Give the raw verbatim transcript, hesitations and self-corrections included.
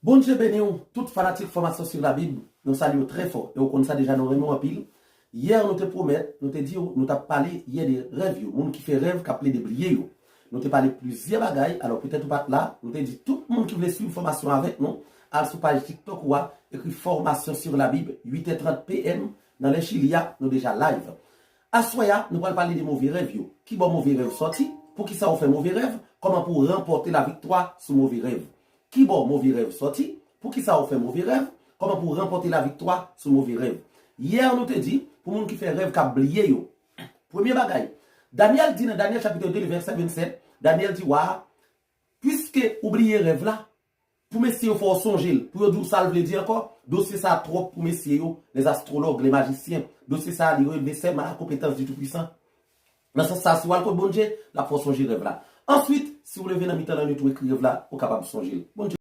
Bondye beni w, tout fanatik Fòmasyon sur la Bible, nou salye w trè fò, e w konn sa deja, nou renmen w anpil. Yè, nou te pwomèt, nou te di w, nou t ap pale yè de rèv yo, moun ki fè rèv k ap plede bliye yo. Nou te pale plizyè bagay, alò petèt ou pa t la, nou te di tout moun ki vle swiv fòmasyon avèk nou, al sou paj TikTok ou a, ekri Fòmasyon sur la Bible, uit è trant P M, nan lè Chili a, nou deja live. Aswè a, nou pral pale de move rèv yo. Kibò move rèv sòti? Poukisa w fè move rèv? Kòman pou w ranpòte laviktwa sou move rèv? Kibò move rèv sòti? Poukisa w fè move rèv? Kòman pou w ranpòte laviktwa sou move rèv? Yè, nou te di, pou moun ki fè rèv k ap bliye yo. Premye bagay, Danyèl di nan Danyèl chapit de, vèsè vennsèt, Danyèl di wa a, piske ou bliye rèv la, pou mesye yo fè w sonje l, pou yo di w sa l vle di ankò, dosye sa a twòp pou mesye yo, les astrologues, les magiciens. Dosye sa a, li releve sèlman la konpetans di Toupisan. Nan sans sa, si w al kot Bondye, l ap fè w sonje rèv la. Answit, si w leve nan mitan lannwit ou ekri rèv la, ou kapab sonje l. Bondye